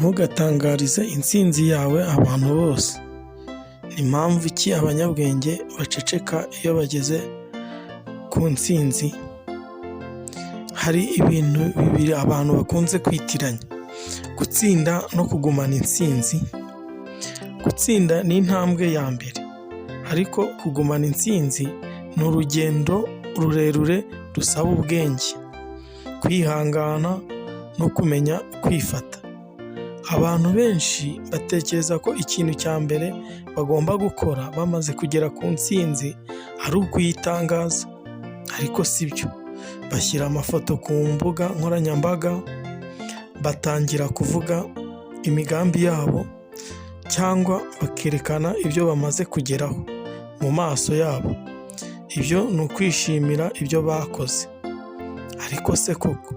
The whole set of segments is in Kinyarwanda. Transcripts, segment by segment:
Ntugatangarize intsinzi yawe abantu bose. Ni mpamvu ki abanyabwenge baceceka iyo bageze ku ntsinzi? Hari ibintu bibiri abantu bakunze kwitiranya: gutsinda no kugumana intsinzi. Gutsinda ni intambwe ya mbere, ariko kugumana intsinzi ni urugendo rurerure rusaba ubwenge, kwihangana no kumenya kwifata. Abantu benshi batekereza ko ikintu cya mbere bagomba gukora bamaze kugera ku ntsinzi ari ukuyitangaza, ariko si byo. Bashyira amafoto ku mbuga nkoranyambaga, batangira kuvuga imigambi yabo cyangwa bakerekana ibyo bamaze kugeraho mu maso yabo. Ibyo ni ukwishimira ibyo bakoze. Ariko se koko,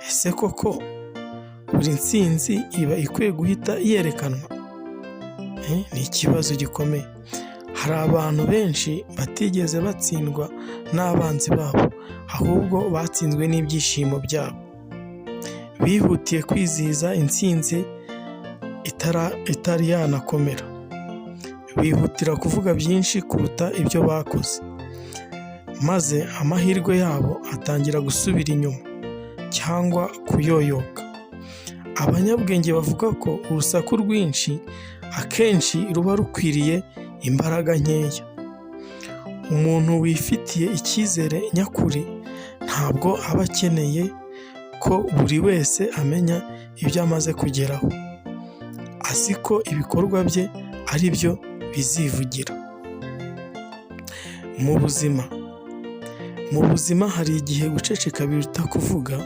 ese koko buri ntsinzi iba ikwiye guhita yerekanwa? Ni ikibazo gikomeye. Hari abantu benshi batigeze batsindwa n'abanzi babo, ahubwo batsinzwe n'ibyishimo byabo. Bihutiye kwizihiza intsinzi itari yanakomera. Bihutira kuvuga byinshi kuruta ibyo bakoze, maze amahirwe yabo atangira gusubira inyuma cyangwa kuyoyoka. Abanyabwenge bavuga ko urusaku rwinshi akenshi ruba rukwiriye imbaraga nkeya. Umuntu wifitiye icyizere nyakuri ntabwo aba akeneye ko buri wese amenya ibyo amaze kugeraho. Azi ko ibikorwa bye ari byo bizivugira. Mu buzima hari igihe guceceka biruta kuvuga,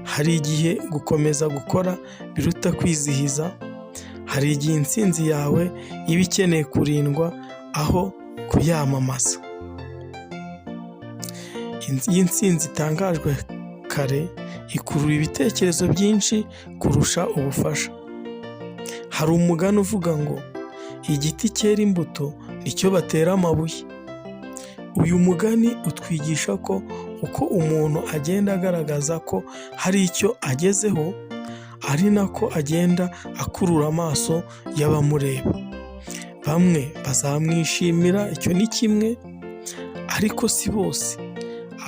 hari igihe gukomeza gukora biruta kwizihiza, hari igihe intsinzi yawe iba ikeneye kurindwa aho kuyamamaza. Iyo intsinzi itangajwe kare ikurura ibitekerezo byinshi kurusha ubufasha. Hari umugani uvuga ngo igiti cyera imbuto nicyo batera amabuye. Uyu mugani utwigisha ko uko umuntu agenda agaragaza ko hari icyo agezeho, ari nako agenda akurura amaso y'abamureba. Bamwe bazamwishimira, icyo ni kimwe, ariko si bose.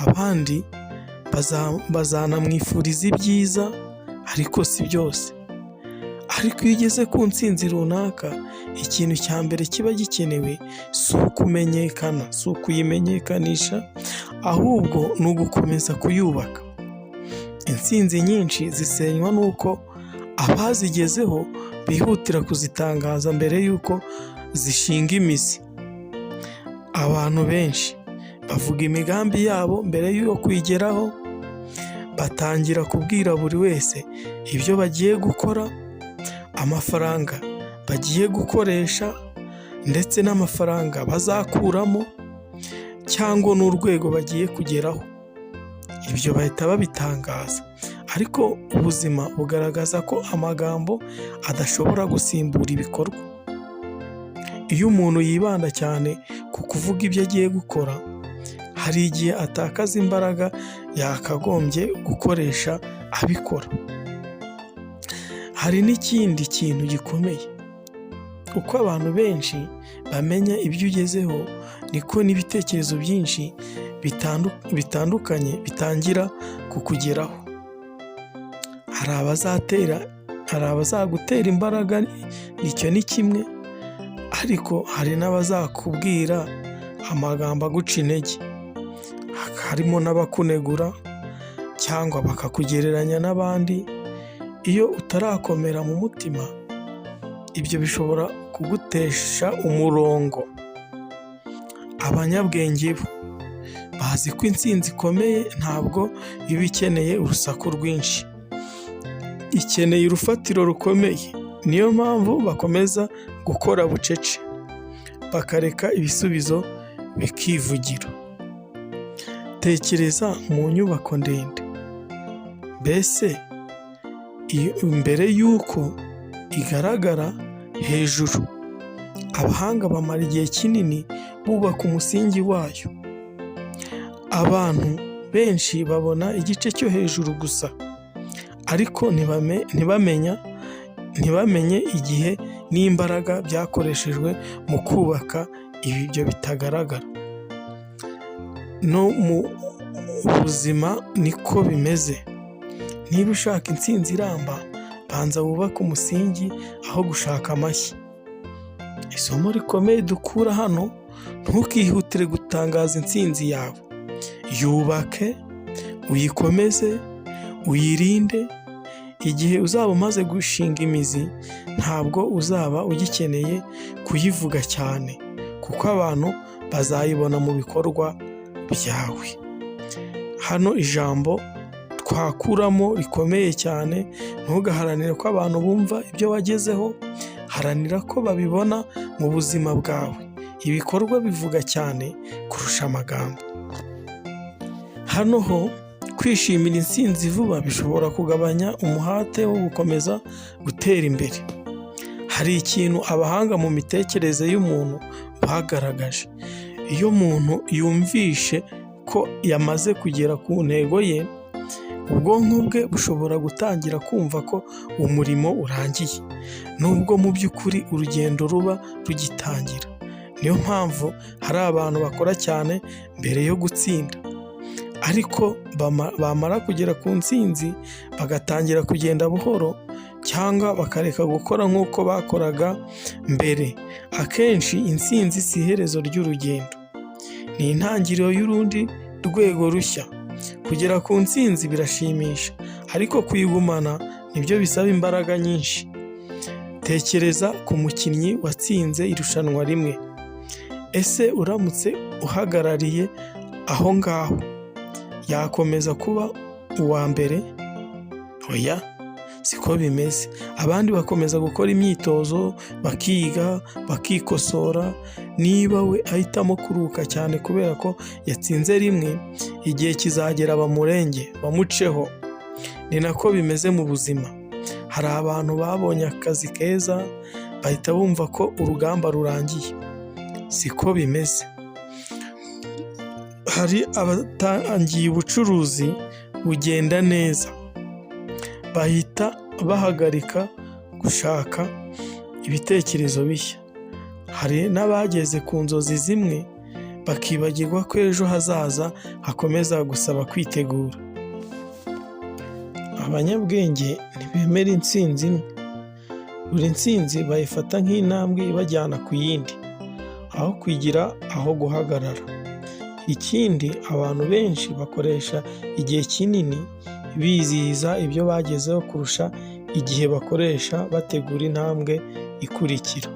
Abandi bazanamwifuriza ibyiza, ariko si byose. Ariko iyo ugeze ku ntsinzi runaka, ikintu cya mbere kiba gikenewe si ukumenyekana, si ukuyimenyekanisha, ahubwo ni ugukomeza kuyubaka. Intsinzi nyinshi zisenywa n'uko abazigezeho bihutira kuzitangaza mbere y'uko zishinga imizi. Abantu benshi bavuga imigambi yabo mbere yo kuyigeraho, batangira kubwira buri wese ibyo bagiye gukora, amafaranga bagiye gukoresha ndetse n'amafaranga bazakuramo cyangwa n'urwego bagiye kugeraho. Ibyo bahita babitangaza, ariko ubuzima bugaragaza ko amagambo adashobora gusimbura ibikorwa. Iyo umuntu yibanda cyane ku kuvuga ibyo agiye gukora, hari igihe atakaza imbaraga yakagombye gukoresha abikora. Hari n'ikindi kintu gikomeye: uko abantu benshi bamenya ibyo ugezeho, niko n'ibitekerezo byinshi bitandukanye bitangira kukugeraho. Hari abazagutera imbaraga, icyo ni kimwe, ariko hari n'abazakubwira amagambo aguca intege, harimo n'abakunegura cyangwa bakakugereranya n'abandi. Iyo utarakomera mu mutima, ibyo bishobora kugutesha umurongo. Abanyabwenge bo bazi ko intsinzi ikomeye ntabwo iba ikeneye urusaku rwinshi, ikeneye urufatiro rukomeye. Niyo mpamvu bakomeza gukora bucece, bakareka ibisubizo bikivugira. Tekereza mu nyubako ndende, mbese mbere y'uko igaragara hejuru, abahanga bamara igihe kinini bubaka umusingi wayo. Abantu benshi babona igice cyo hejuru gusa, ariko ntibamenya ntibamenye igihe n'imbaraga byakoreshejwe mu kubaka ibyo bitagaragara. No mu buzima niko bimeze. Niba ushaka intsinzi iramba, banza wubake umusingi aho gushaka amashyi. Isomo rikomeye dukura hano: ntukihutire gutangaza intsinzi yawe. Yubake, uyikomeze, uyirinde. Igihe uzaba umaze gushinga imizi, ntabwo uzaba ugikeneye kuyivuga cyane, kuko abantu bazayibona mu bikorwa byawe. Hano ijambo twakuramo rikomeye cyane: ntugaharanire ko abantu bumva ibyo wagezeho, haranira ko babibona mu buzima bwawe. Ibikorwa bivuga cyane kurusha amagambo. Hano ho kwishimira intsinzi vuba bishobora kugabanya umuhate wo gukomeza gutera imbere. Hari ikintu abahanga mu mitekerereze y'umuntu bagaragaje: iyo umuntu yumvishe ko yamaze kugera ku ntego ye, ubwonko bwe bushobora gutangira kumva ko umurimo urangiye, nubwo mu by'ukuri urugendo ruba rugitangira. Niyo mpamvu hari abantu bakora cyane mbere yo gutsinda, ariko bamara kugera ku ntsinzi bagatangira kugenda buhoro cyangwa bakareka gukora nk'uko bakoraga mbere. Akenshi intsinzi si iherezo ry'urugendo, ni intangiriro y'urundi rwego rushya. Kugera ku ntsinzi birashimisha, ariko kuyigumana nibyo bisaba imbaraga nyinshi. Tekereza ku mukinnyi watsinze irushanwa rimwe. Ese uramutse uhagarariye aho ngaho, yakomeza kuba uwa mbere? Oya, siko bimeze. Abandi bakomeza gukora imyitozo, bakiga, bakikosora. Niba we ahitamo kuruhuka cyane kubera ko yatsinze rimwe, igihe kizagera bamurenge, bamuceho. Ni nako bimeze mu buzima. Hari abantu babonye akazi keza bahita bumva ko urugamba rurangiye. Siko bimeze. Hari abatangiye ubucuruzi bugenda neza, bahita bahagarika gushaka ibitekerezo bishya. Hari n'abageze ku nzozi zimwe bakibagirwa ko ejo hazaza hakomeza gusaba kwitegura. Abanyabwenge ntibemera intsinzi imwe. Buri ntsinzi bayifata nk'intambwe ibajyana ku yindi, aho kugira aho guhagarara. Ikindi, abantu benshi bakoresha igihe kinini bizihiza ibyo bagezeho kurusha igihe bakoresha bategura intambwe ikurikira.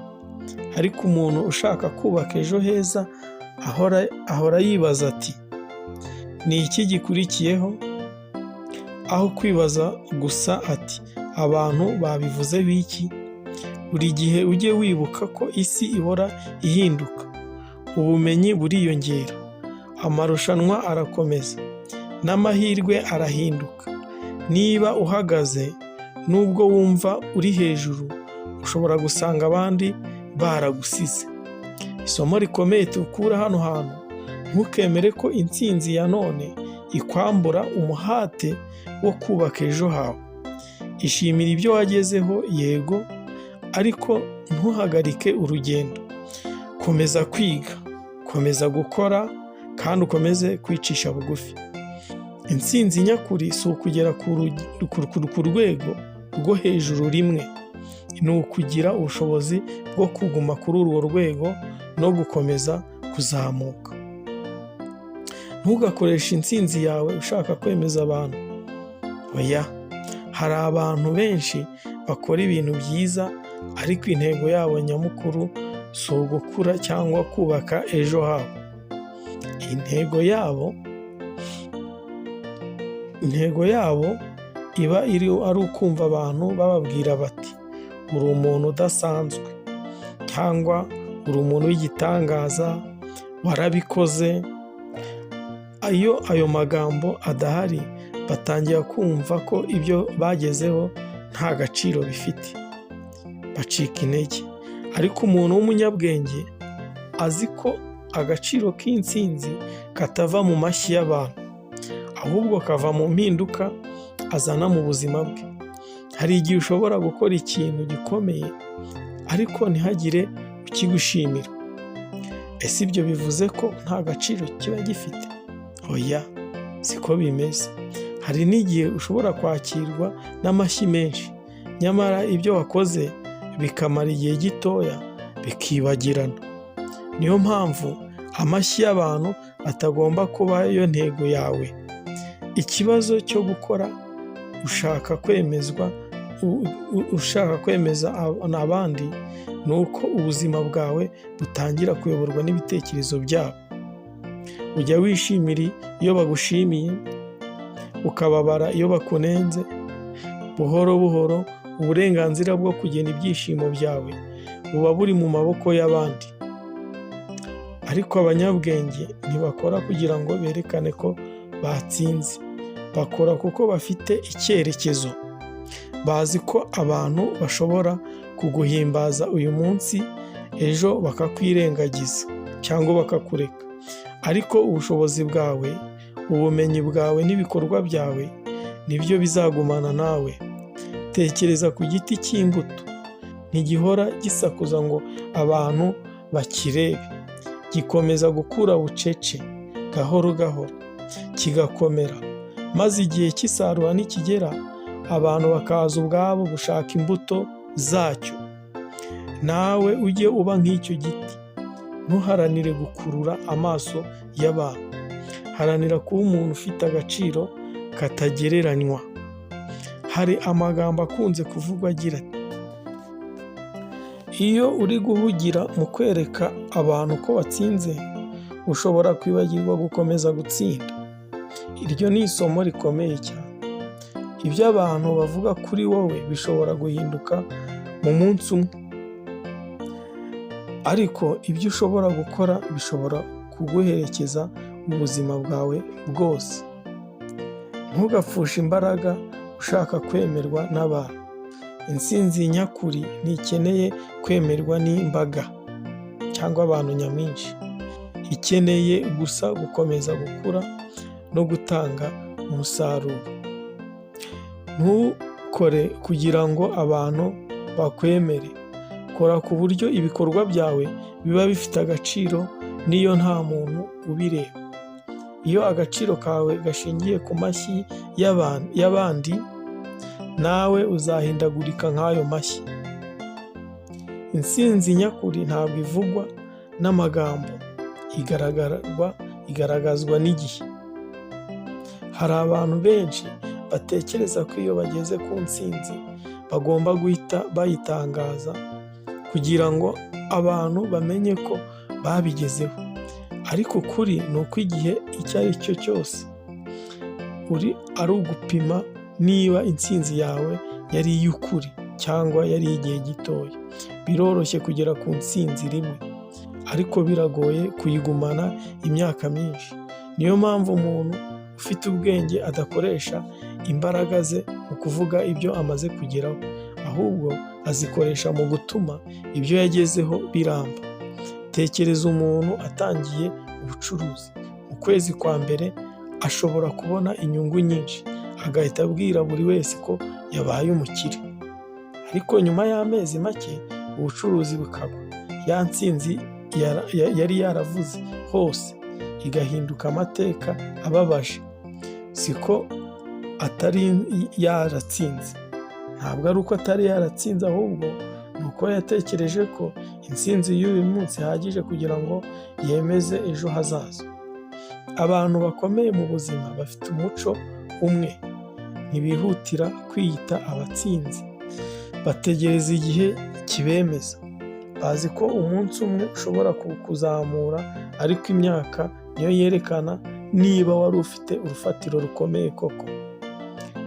Ariko umuntu ushaka kubaka ejo heza ahora yibaza ati: "Ni iki gikurikiyeho?" Aho kwibaza gusa ati: "Abantu babivuzeho iki?" Buri gihe ujye wibuka ko isi ihora ihinduka, ubumenyi buriyongera, amarushanwa arakomeza, n'amahirwe arahinduka. Niba uhagaze nubwo wumva uri hejuru, ushobora gusanga abandi baragusize. Isomo rikomeye dukura hano hantu: ntukemere ko intsinzi ya none ikwambura umuhate wo kubaka ejo hawe. Ishimire ibyo wagezeho, yego, ariko ntuhagarike urugendo. Komeza kwiga, komeza gukora, kandi ukomeze kwicisha bugufi. Intsinzi nyakuri si ukugera ku rwego rwo hejuru rimwe, ni ukugira ubushobozi bwo kuguma kuri urwo rwego no gukomeza kuzamuka. Ntugakoreshe intsinzi yawe ushaka kwemeza abantu. Oya, hari abantu benshi bakora ibintu byiza, ariko intego yabo nyamukuru si ugukura cyangwa kubaka ejo habo. Intego yabo iba ari ukumva abantu bababwira bati: "Uri umuntu udasanzwe", cyangwa "Uri umuntu w'igitangaza, warabikoze". Iyo ayo magambo adahari, batangira kumva ko ibyo bagezeho nta gaciro bifite, bacika intege. Ariko umuntu w'umunyabwenge azi ko agaciro k'intsinzi katava mu mashyi y'abantu, ahubwo kava mu mpinduka azana mu buzima bwe. Hari igihe ushobora gukora ikintu gikomeye ariko ntihagire ukigushimira. Ese ibyo bivuze ko nta gaciro kiba gifite? Oya, siko bimeze. Hari n'igihe ushobora kwakirwa n'amashyi menshi, nyamara ibyo wakoze bikamara igihe gitoya bikibagirana. Niyo mpamvu amashyi y'abantu atagomba kuba yo ntego yawe. Ikibazo cyo gukora ushaka kwemezwa, ushaka kwemeza abandi, ni uko ubuzima bwawe butangira kuyoborwa n'ibitekerezo byabo. Ujya wishimira iyo bagushimiye, ukababara iyo bakunenze. Buhoro buhoro uburenganzira bwo kugena ibyishimo byawe buba buri mu maboko y'abandi. Ariko abanyabwenge ntibakora kugira ngo berekane ko batsinze, bakora kuko bafite icyerekezo. Bazi ko abantu bashobora kuguhimbaza uyu munsi, ejo bakakwirengagiza cyangwa bakakureka. Ariko ubushobozi bwawe, ubumenyi bwawe n'ibikorwa byawe nibyo bizagumana nawe. Tekereza ku giti cy'imbuto, ntigihora gisakuza ngo abantu bakirebe, gikomeza gukura bucece, gahoro gahoro, kigakomera, maze igihe cy'isarura nikigera, abantu bakaza ubwabo gushaka imbuto zacyo. Nawe ujye uba nk'icyo giti, ntuharanire gukurura amaso y'abantu, haranira kuba umuntu ufite agaciro katagereranywa. Hari amagambo akunze kuvugwa agira ati: "Iyo uri guhugira mu kwereka abantu ko watsinze, ushobora kwibagirwa gukomeza gutsinda." Iryo ni isomo rikomeye cyane. Ibyo abantu bavuga kuri wowe bishobora guhinduka mu munsi umwe, ariko ibyo ushobora gukora bishobora kuguherekeza ubuzima bwawe bwose. Ntugapfushe imbaraga ushaka kwemerwa n'abantu. Intsinzi nyakuri ntikeneye kwemerwa n'imbaga cyangwa abantu nyamwinshi, ikeneye gusa gukomeza gukura no gutanga umusaruro. Ntukore kugira ngo abantu bakwemere, kora ku buryo ibikorwa byawe biba bifite agaciro n'iyo nta muntu ubireba. Iyo agaciro kawe gashingiye ku mashyi y'abandi, nawe uzahindagurika nk'ayo mashyi. Intsinzi nyakuri ntabwo ivugwa n'amagambo, igaragazwa n'igihe. Hari abantu benshi batekereza ko iyo bageze ku ntsinzi bagomba guhita bayitangaza kugira ngo abantu bamenye ko babigezeho. Ariko ukuri ni uko igihe icyo ari cyo cyose ari ugupima niba intsinzi yawe yari iy'ukuri cyangwa yari iy'igihe gitoya. Biroroshye kugera ku ntsinzi rimwe, ariko biragoye kuyigumana imyaka myinshi. Niyo mpamvu umuntu ufite ubwenge adakoresha imbaraga ze mu kuvuga ibyo amaze kugeraho, ahubwo azikoresha mu gutuma ibyo yagezeho biramba. Tekereza umuntu atangiye ubucuruzi, mu kwezi kwa mbere ashobora kubona inyungu nyinshi, agahita abwira buri wese ko yabaye umukire. Ariko nyuma y'amezi make ubucuruzi bukagwa, ya ntsinzi yari yaravuze hose igahinduka amateka ababaje. Siko atari yaratsinze, ntabwo ari uko atari yaratsinze, ahubwo ni uko yatekereje ko intsinzi y'uyu munsi ihagije kugira ngo yemeze ejo hazaza. Abantu bakomeye mu buzima bafite umuco umwe, ntibihutira kwiyita abatsinzi, bategereza igihe kibemeza. Bazi ko umunsi umwe ushobora kukuzamura, ariko imyaka niyo yerekana niba wari ufite urufatiro rukomeye koko.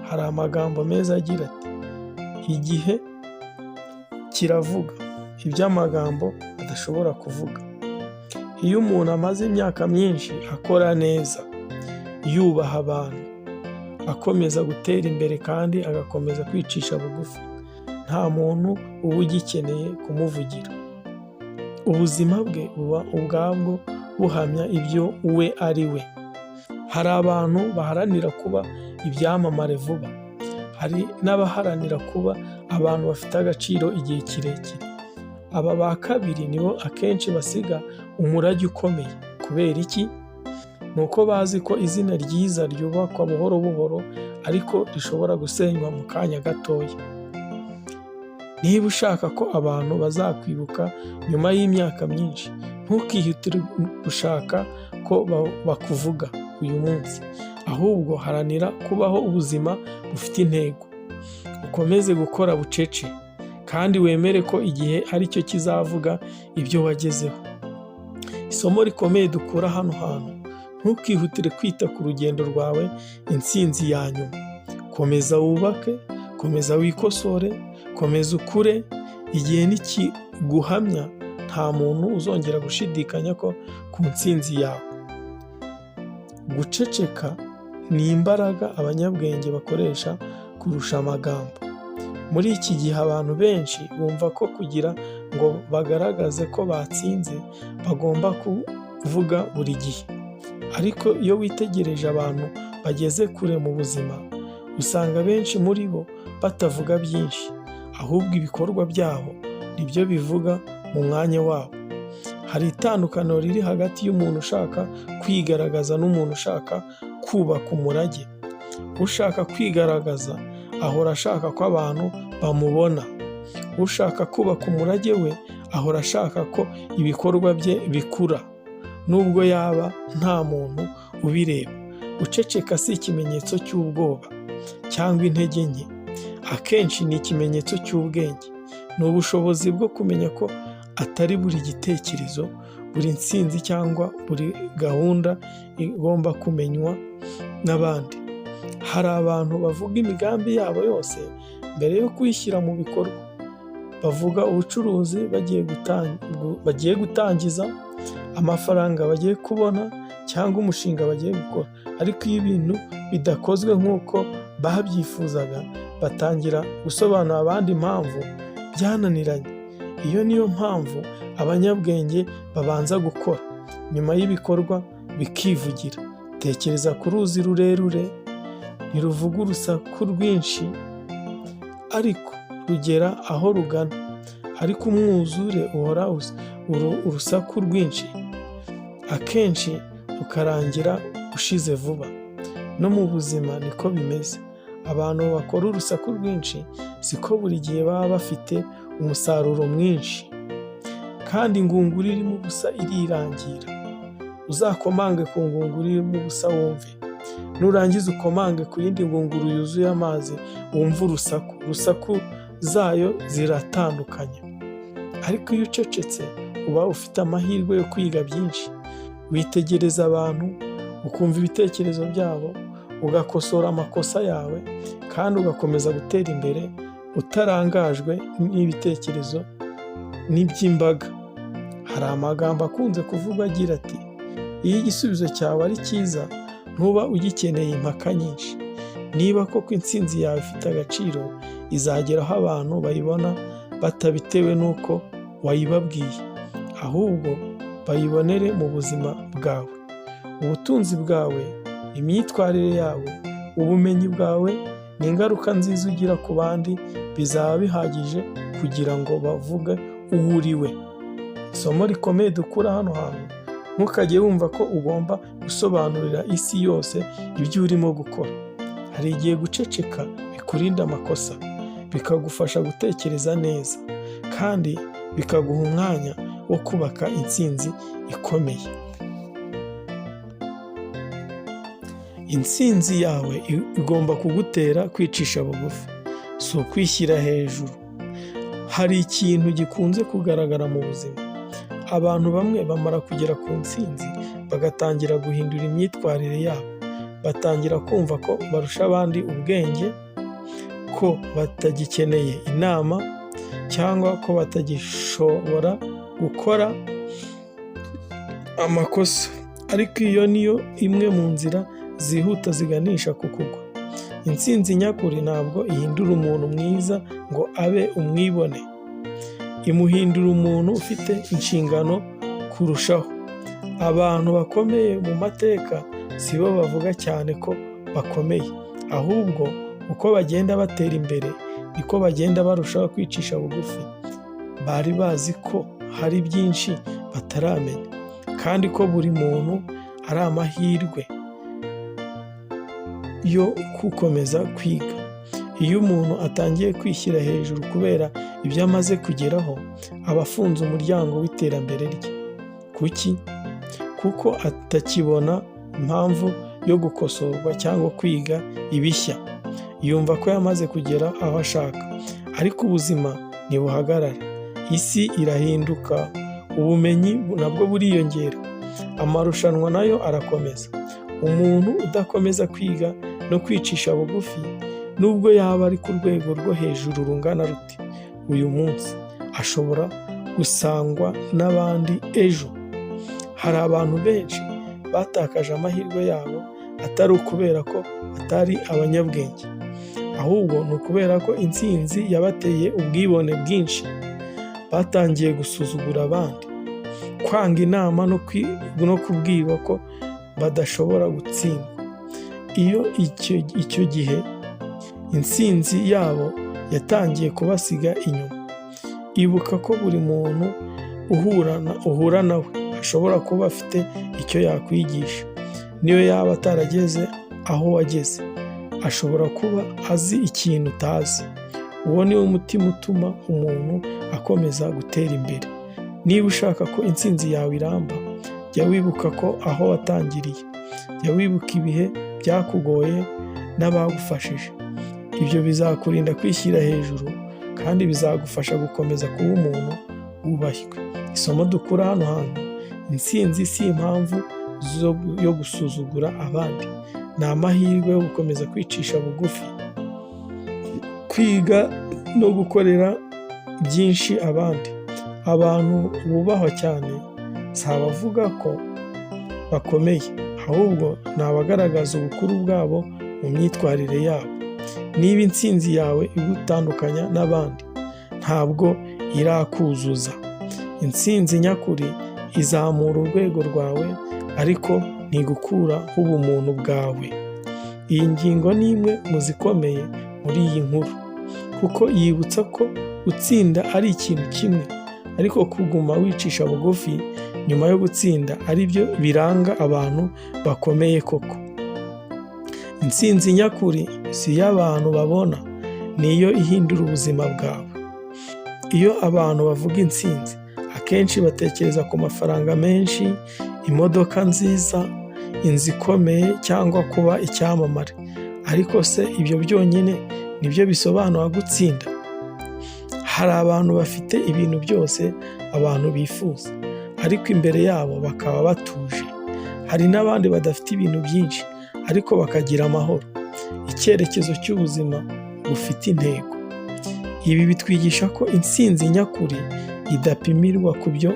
Hari amagambo meza agira ati: "Igihe kiravuga ibyo amagambo adashobora kuvuga." Iyo umuntu amaze imyaka myinshi akora neza, yubaha abantu, akomeza gutera imbere kandi agakomeza kwicisha bugufi, nta muntu uba ugikeneye kumuvugira. Ubuzima bwe buba ubwabwo buhamya ibyo we ari we. Hari abantu baharanira kuba ibyamamare vuba, Hari n'abaharanira kuba abantu bafite agaciro igihe kirekire. Aba ba kabiri nibo akenshi basiga umurage ukomeye. Kubera iki? Ni uko bazi ko izina ryiza ryubakwa buhoro buhoro, ariko rishobora gusenywa mu kanya gatoya. Niba ushaka ko abantu bazakwibuka nyuma y'imyaka myinshi, ntukihutire gushaka ko bakuvuga uyu munsi, ahubwo haranira kubaho ubuzima bufite intego. Ukomeze gukora bucece, kandi wemere ko igihe ari cyo kizavuga ibyo wagezeho. Isomo rikomeye dukura hano hantu: ntukihutire kwita ku rugendo rwawe intsinzi ya nyuma. Komeza wubake, komeza wikosore, komeza ukure. Igihe nikiguhamya, nta muntu uzongera gushidikanya ko ku ntsinzi yawe. Guceceka ni imbaraga abanyabwenge bakoresha kurusha amagambo. Muri iki gihe abantu benshi bumva ko kugira ngo bagaragaze ko batsinze bagomba kuvuga buri gihe. Ariko iyo witegereje abantu bageze kure mu buzima, usanga benshi muri bo batavuga byinshi, ahubwo ibikorwa byabo nibyo bivuga mu mwanya wabo. Hari itandukaniro riri hagati y'umuntu ushaka kwigaragaza n'umuntu ushaka kubaka umurage. Ushaka kwigaragaza ahora ashaka ko abantu bamubona. Ushaka kubaka umurage we ahora ashaka ko ibikorwa bye bikura, nubwo yaba nta muntu ubireba. Guceceka si ikimenyetso cy'ubwoba cyangwa intege nke, akenshi ni ikimenyetso cy'ubwenge. Ni ubushobozi bwo kumenya ko atari buri gitekerezo, buri ntsinzi cyangwa buri gahunda igomba kumenywa n'abandi. Hari abantu bavuga imigambi yabo yose mbere yo kuyishyira mu bikorwa. Bavuga ubucuruzi bagiye gutangiza, amafaranga bagiye kubona cyangwa umushinga bagiye gukora. Ariko iyo ibintu bidakozwe nk'uko babyifuzaga, batangira gusobanurira abandi impamvu byananiranye. Iyo niyo mpamvu abanyabwenge babanza gukora, nyuma y'ibikorwa bikivugira. Tekereza ku ruzi rurerure: ntiruvuga urusaku rwinshi, ariko rugera aho rugana. Ariko umwuzure uhora urusaku rwinshi, akenshi ukarangira ushize vuba. No mu buzima niko bimeze. Abantu bakora urusaku rwinshi siko buri gihe baba bafite umusaruro mwinshi, kandi ingunguru irimo ubusa irirangira. Uzakomange ku ngunguru irimo ubusa wumve, nurangiza ukomange ku yindi ngunguru yuzuye amazi wumve urusaku. Urusaku zayo ziratandukanye. Ariko iyo ucecetse uba ufite amahirwe yo kwiga byinshi. Witegereza abantu, ukumva ibitekerezo byabo, ugakosora amakosa yawe, kandi ugakomeza gutera imbere utarangajwe n'ibitekerezo n'iby'imbaga. Hari amagambo akunze kuvugwa agira ati: "Iyo igisubizo cyawe ari cyiza, ntuba ugikeneye impaka nyinshi." Niba koko intsinzi yawe ifite agaciro, izagera aho abantu bayibona batabitewe n'uko wayibabwiye, ahubwo bayibonere mu buzima bwawe. Ubutunzi bwawe, imyitwarire yawe, ubumenyi bwawe n'ingaruka nziza ugira ku bandi bizaba bihagije kugira ngo bavuge uwo uri we. Isomo rikomeye dukura hano hantu: ntukajye wumva ko ugomba gusobanurira isi yose ibyo urimo gukora. Hari igihe guceceka bikurinda amakosa, bikagufasha gutekereza neza, kandi bikaguha umwanya wo kubaka intsinzi ikomeye. Intsinzi yawe igomba kugutera kwicisha bugufi, si ukwishyira hejuru. Hari ikintu gikunze kugaragara mu buzima: abantu bamwe bamara kugera ku ntsinzi bagatangira guhindura imyitwarire yabo, batangira kumva ko barusha abandi ubwenge, ko batagikeneye inama, cyangwa ko batagishobora gukora amakosa. Ariko iyo niyo imwe mu nzira zihuta ziganisha ku kugwa. Intsinzi nyakuri ntabwo ihindura umuntu mwiza ngo abe umwibone, imuhindura umuntu ufite inshingano kurushaho. Abantu bakomeye mu mateka si bo bavuga cyane ko bakomeye, ahubwo Uko bagenda batera imbere niko bagenda barushaho kwicisha bugufi. Bari bazi ko hari byinshi bataramenya, kandi ko buri muntu ari amahirwe yo gukomeza kwiga. Iyo umuntu atangiye kwishyira hejuru kubera ibyo amaze kugeraho, aba afunze umuryango w'iterambere rye. Kuki? Kuko atakibona impamvu yo gukosorwa cyangwa kwiga ibishya. Yumva ko yamaze kugera aho ashaka. Ariko ubuzima ntibuhagarara. Isi irahinduka, ubumenyi nabwo buriyongera, amarushanwa nayo arakomeza. Umuntu udakomeza kwiga no kwicisha bugufi, nubwo yaba ari ku rwego rwo hejuru rungana rute uyu munsi, ashobora gusangwa n'abandi ejo. Hari abantu benshi batakaje amahirwe yabo atari ukubera ko batari abanyabwenge, ahubwo ni ukubera ko intsinzi yabateye ubwibone bwinshi. Batangiye gusuzugura abandi, kwanga inama no kubwirwa ko badashobora gutsindwa. Iyo icyo gihe intsinzi yabo yatangiye kubasiga inyuma. Ibuka ko buri muntu uhura nawe ashobora kuba afite icyo yakwigisha, niyo yaba atarageze aho wageze, ashobora kuba azi ikintu utazi. Uwo ni wo mutima utuma umuntu akomeza gutera imbere. Niba ushaka ko intsinzi yawe iramba, jya wibuka ko aho watangiriye, jya wibuka ibihe byakugoye n'abagufashije. Ibyo bizakurinda kwishyira hejuru kandi bizagufasha gukomeza kuba umuntu wubashywe. Isomo dukura hano hantu: intsinzi si impamvu yo gusuzugura abandi, ni amahirwe yo gukomeza kwicisha bugufi, kwiga no gukorera byinshi abandi. Abantu bubahwa cyane si abavuga ko bakomeye, ahubwo ni abagaragaza ubukuru bwabo mu myitwarire yabo. Niba intsinzi yawe igutandukanya n'abandi, ntabwo irakuzuza. Intsinzi nyakuri izamura urwego rwawe, ariko ntigukuraho ubumuntu bwawe. Iyi ngingo ni imwe mu zikomeye muri iyi nkuru, kuko yibutsa ko gutsinda ari ikintu kimwe, ariko kuguma wicisha bugufi nyuma yo gutsinda ari byo biranga abantu bakomeye koko. Intsinzi nyakuri si iyo abantu babona, ni iyo ihindura ubuzima bwawe. Iyo abantu bavuga intsinzi, akenshi batekereza ku mafaranga menshi, imodoka nziza, inzu ikomeye cyangwa kuba icyamamare. Ariko se ibyo byonyine nibyo bisobanura gutsinda? Hari abantu bafite ibintu byose abantu bifuza, ariko imbere yabo bakaba batuje. Hari n'abandi badafite ibintu byinshi, ariko bakagira amahoro, icyerekezo cy'ubuzima bufite intego. Ibi bitwigisha ko intsinzi nyakuri idapimirwa ku byo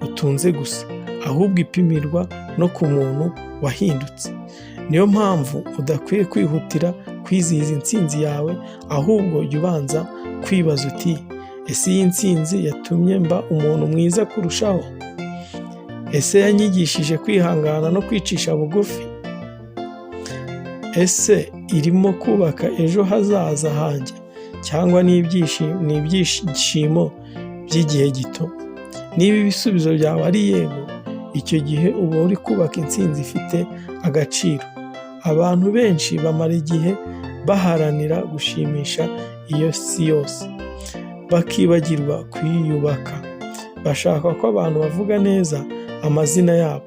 utunze gusa, ahubwo ipimirwa no ku muntu wahindutse. Niyo mpamvu udakwiye kwihutira kwizihiza intsinzi yawe, ahubwo jya ubanza kwibaza uti: "Ese iyi ntsinzi yatumye mba umuntu mwiza kurushaho? Ese yanyigishije kwihangana no kwicisha bugufi? Ese irimo kubaka ejo hazaza hanjye cyangwa ni ibyishimo by'igihe gito?" Niba ibisubizo byawe ari yego, icyo gihe uba uri kubaka intsinzi ifite agaciro. Abantu benshi bamara igihe baharanira gushimisha iyo si yose, bakibagirwa kwiyubaka. Bashaka ko abantu bavuga neza amazina yabo,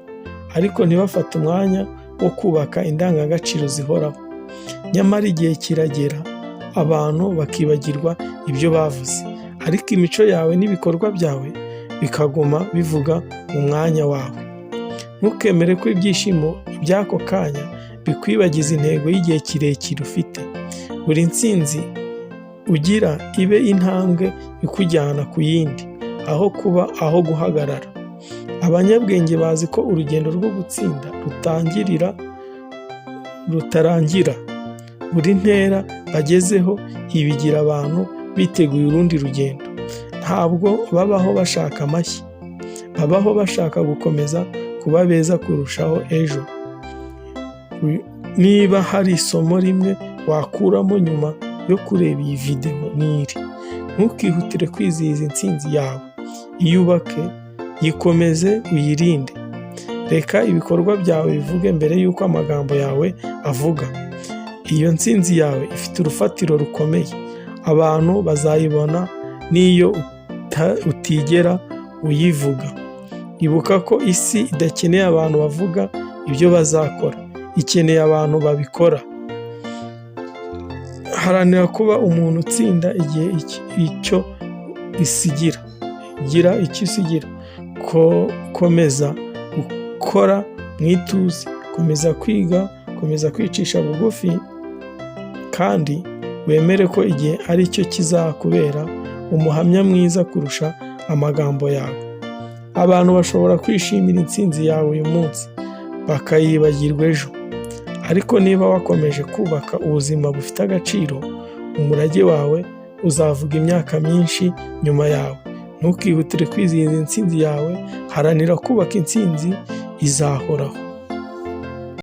ariko ntibafate umwanya wo kubaka indangagaciro zihoraho. Nyamara igihe kiragera abantu bakibagirwa ibyo bavuze, ariko imico yawe n'ibikorwa byawe bikaguma bivuga mu mwanya wawe. Ntukemere ko ibyishimo by'ako kanya bikwibagiza intego y'igihe kirekire ufite. Buri ntsinzi ugira ibe intambwe ikujyana ku yindi, aho kuba aho guhagarara. Abanyabwenge bazi ko urugendo rwo gutsinda rutarangira. Buri ntera bagezeho ibigira abantu biteguye urundi rugendo. Ntabwo babaho bashaka amashyi, babaho bashaka gukomeza kuba beza kurushaho ejo. Niba hari isomo rimwe wakuramo nyuma yo kureba iyi videwo ni iri: ntukihutire kwizihiza intsinzi yawe, iyubake, yikomeze, uyirinde. Reka ibikorwa byawe bivuge mbere y'uko amagambo yawe avuga. Iyo ntsinzi yawe ifite urufatiro rukomeye, abantu bazayibona n'iyo utigera uyivuga. Ibuka ko isi idakeneye abantu bavuga ibyo bazakora, ikeneye abantu babikora. Haranira kuba umuntu utsinda igihe icyo isigira, gira icyo usigira. Komeza gukora mu ituze, komeza kwiga, komeza kwicisha bugufi, kandi wemere ko igihe ari cyo kizakubera umuhamya mwiza kurusha amagambo yawe. Abantu bashobora kwishimira intsinzi yawe uyu munsi, bakayibagirwa ejo, ariko niba wakomeje kubaka ubuzima bufite agaciro, umurage wawe uzavuga imyaka myinshi nyuma yawe. Ntukihutire kwizihiza intsinzi yawe, haranira kubaka intsinzi izahoraho.